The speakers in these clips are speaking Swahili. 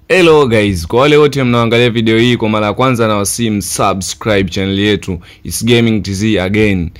Hello guys, kwa wale wote mnaoangalia video hii kwa mara ya kwanza na wasimu subscribe channel yetu It's Gaming TZ again.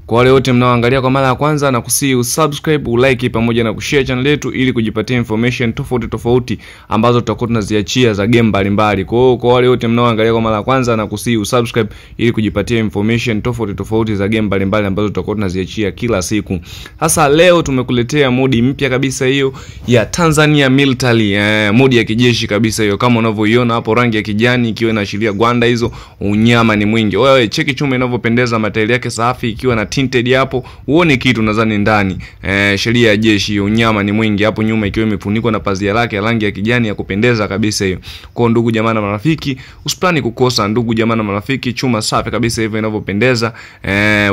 Kwa wale wote mnaoangalia kwa mara ya kwanza na kusi usubscribe, ulike pamoja na kushare channel yetu ili kujipatia information tofauti tofauti ambazo tutakuwa tunaziachia za game mbalimbali. Kwa hiyo kwa wale wote mnaoangalia kwa mara ya kwanza na kusi usubscribe ili kujipatia information tofauti tofauti za game mbalimbali ambazo tutakuwa tunaziachia kila siku. Sasa leo tumekuletea modi mpya kabisa hiyo ya Tanzania Military, modi ya kijeshi kabisa hiyo kama unavyoiona hapo, rangi ya kijani ikiwa inaashiria gwanda hizo, unyama ni mwingi. Wewe cheki chuma inavyopendeza, matairi yake safi ikiwa na tinted hapo, uone kitu nadhani ndani. Sheria ya jeshi, unyama ni mwingi hapo nyuma ikiwa imefunikwa na pazia lake rangi ya kijani ya kupendeza kabisa hiyo. Kwa ndugu jamaa na marafiki, usiplani kukosa ndugu jamaa na marafiki, chuma safi kabisa hivyo inavyopendeza,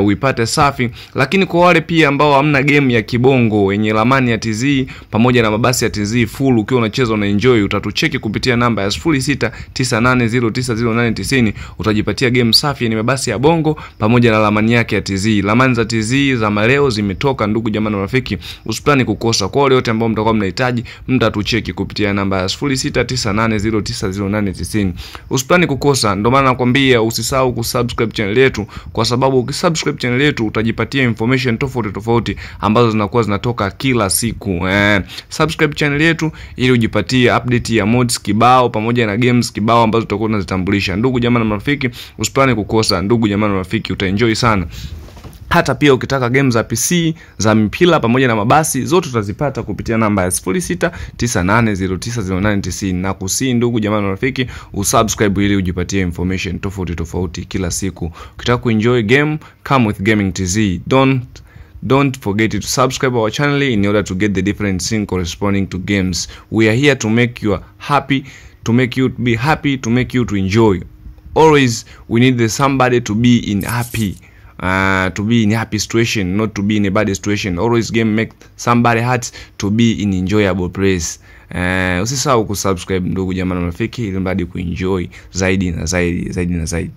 uipate safi. Lakini kwa wale pia ambao hamna game ya kibongo yenye ramani ya TZ pamoja na mabasi ya TZ full, ukiwa unacheza una enjoy, utatucheki kupitia namba ya 0698090890, utajipatia game safi yenye mabasi ya bongo pamoja na ramani yake ya TZ. Ramani za TZ za maleo zimetoka ndugu jamaa na marafiki, usiplani kukosa. Kwa wale wote ambao mtakuwa mnahitaji, mtatucheki kupitia namba ya 0698090890. Usiplani kukosa. Ndio maana nakwambia usisahau kusubscribe channel yetu, kwa sababu ukisubscribe channel yetu utajipatia information tofauti tofauti ambazo zinakuwa zinatoka kila siku. Subscribe channel yetu ili ujipatie update ya mods kibao pamoja na games kibao ambazo tutakuwa tunazitambulisha. Ndugu jamaa na marafiki, usiplani kukosa. Ndugu jamaa na marafiki, utaenjoy sana. Hata pia ukitaka game za PC, za mpira pamoja na mabasi, zote utazipata kupitia namba ya 0698090890. Na kusi ndugu jamaa na rafiki, usubscribe ili ujipatie information tofauti tofauti kila siku. Ukitaka kuenjoy game, come with Gaming TZ. Don't forget to subscribe our channel in order to get the different scene corresponding to games. We are here to make you happy, to make you be happy, to make you to enjoy. Always we need the somebody to be in happy. To be in happy situation, not to be in a bad situation. Always game make somebody heart to be in enjoyable place. Usisahau kusubscribe ndugu jamaa na marafiki ili mradi kuenjoy zaidi na zaidi, zaidi na zaidi.